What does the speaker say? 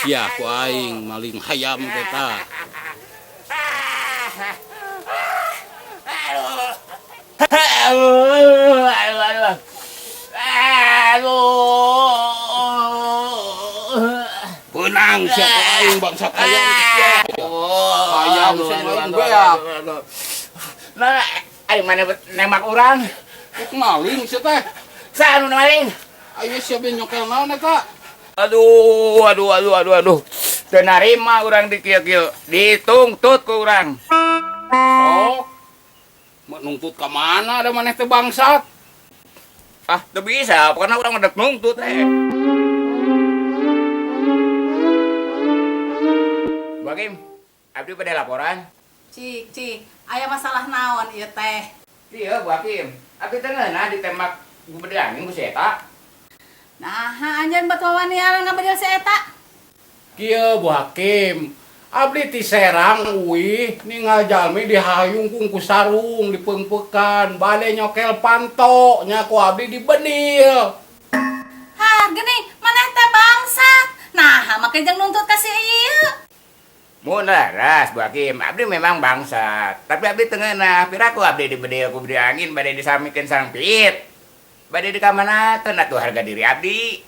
Sia ku aing maling hayam teh tah. Beunang sia ku aing bangsat hayam teh sia. Hayam sia aing beak. Nah, aing mana nembak urang. Kok maling sia teh? Saha nu maling? Ayo sia be nyokel naon eta? Aduh, aduh, aduh, aduh, aduh. Teu narima urang di kieu-kieu. Ditungtut ku urang. Sok. Mau nungtut ka mana da maneh teh bangsat? Ah, teu bisa, pokona urang mah dek nungtut eh. Bu Hakim, abdi bade laporan. Cik, cik, aya masalah naon ieu teh? Ieu Bu Hakim, abdi teh ngeunah ditembak ku bedil angin ku si eta. Naha anjeun bet wawanian ngabedil si eta? Kieu Bu Hakim, abdi ti Serang uih ningal jalmi dihayungkung ku sarung dipeungpeukan bade nyokel panto nya ku abdi dibedil. Hah, geuning maneh teh bangsat. Naha make jeung nuntut ka si ieu? Mun laras Bu Hakim, abdi memang bangsat, tapi abdi teu ngeunah piraku abdi dibedil ku bedil angin bade disamikeun sareng piit. Bade dikamanakeun atuh harga diri abdi.